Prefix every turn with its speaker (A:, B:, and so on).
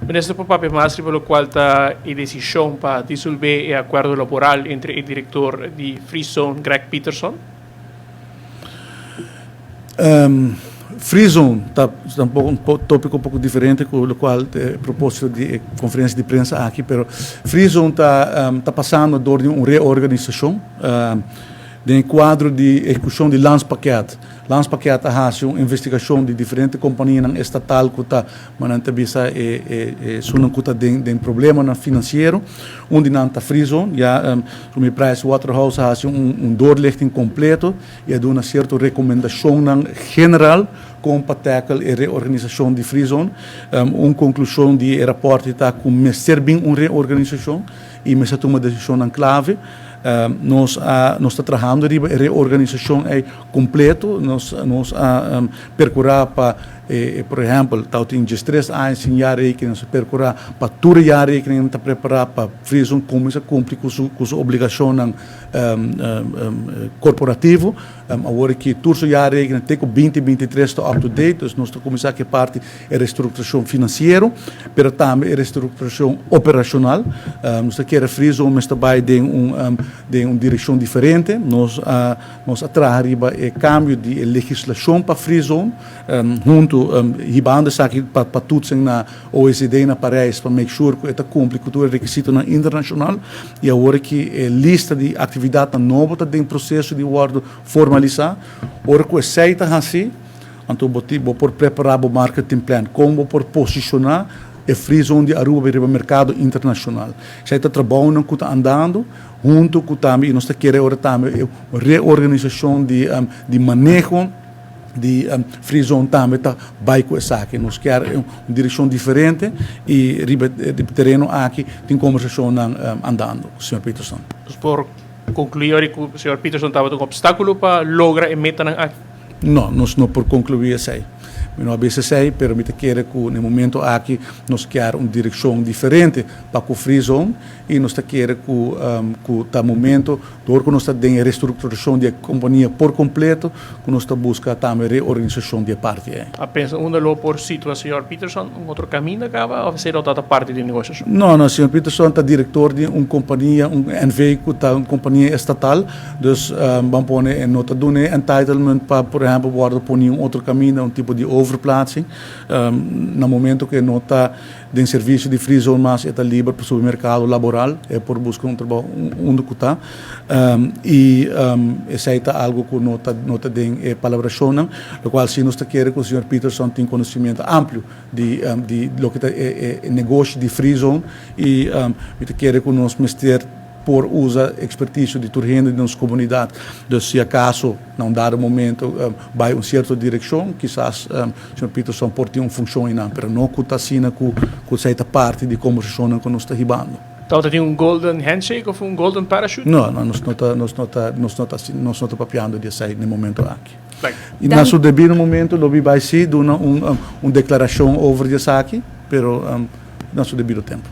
A: Minister por papia mas riba locual ta e decision pa disolve e acuerdo laboral entre e director di Free Zone, Greg Peterson?
B: Free Zone ta un topico un poco diferente cu locual ta e proposito di e conferencia di prensa aki, pero Free Zone ta pasando door di un reorganisacion den e cuadro di ehecucion di Landspakket. Landspakket a haci un investigacion di diferente companianan estatal cu ta, ma nan ta bisa e esunnan cu ta den problemanan financiero. Un di nan ta Free Zone. Ya Rumi Price Waterhouse a haci un doorlichting completo y a duna cierto recomendacionnan general con pa tackle e reorganisacion di Free Zone. Un conclusion di e rapport ta cu mester bin un reorganisacion y mester tuma decisionnan clave. Nos a nos ta trahando riba e reorganisacion ey completo. Nos a percura pa e por ehempel tabatin diestres aña sin jaarrekening, nos a percura pa tur e jaarrekeningen ta prepara pa Free Zone cuminsa cumpli cu su cu su obligacionnan corporativo. Awor aki tur su jaarrekening te cu binti 23 ta up to date, dus nos ta cuminsa cu e parti e restructuracion financiero, pero tambe e restructuracion operacional. Nos ta kere Free Zone mester bay den un direccion diferente. Nos a traha riba e cambio di e legislacion pa Free Zone, hunto hibando esaki pa toetsen na OECD na Parijs pa make sure cu e ta cumpli cu tur e requisitonan internacional. Y awor aki e lista di actividadnan nobo ta den proceso di wordo formalisa. Ora cu esey ta haci, anto bo por prepara bo marketing plan, con bo por posiciona e Free Zone di Aruba riba mercado internacional. Esey ta trabounan cu ta andando hunto cu tambe, y nos ta kere ora tambe e reorganisacion di maneho di Free Zone tambe ta bay cu esaki. Nos kier un direccion diferente y riba e tereno aki tin conversacionnan andando, señor Peterson.
A: Nos por conclui ora cu señor Peterson tabata un obstaculo pa logra e metanan aki?
B: No, nos no por conclui esey. Mi no a bisa esey, pero mi ta kere cu na e momento aki nos kier un direccion diferente pa cu Free Zone y nos ta kere cu ta momento door cu nos ta den e restructuracion di e compania por completo cu nos ta busca tambe reorganisacion di e parti ey.
A: A pensa unda lo por situa señor Peterson un otro caminda caba of esey lo ta ta parti di e negociacion?
B: No, no, señor Peterson ta director di un compania, un NV cu ta un compania estatal, dus ban pone e no ta duna e entitlement pa por ehempel wordo poni un otro caminda, un tipo di overplaatsing. Na momento cu e no ta den servicio di Free Zone mas e ta liber pa subi mercado laboral, e por busca un trabou unda cu ta. Y esey ta algo cu no ta den e palabracionnan, locual si nos ta kere cu señor Peterson tin conocimiento amplio di loke ta e negoshi di Free Zone y mi ta kere cu nos mester por usa experticio di tur hende di nos comunidad. Dus si acaso na un dado momento bay un cierto direccion, kisas señor Peterson por tin un funcion einan, pero no cu ta asina cu esey ta parti di conversacionnan cu nos ta hibando.
A: Tabata tin un golden handshake of un golden parachute?
B: No, nos no ta papiando di esey na e momento aki. Y na su debido momento lo mi bay si duna un declaracion over di esaki, pero na su debido tempo.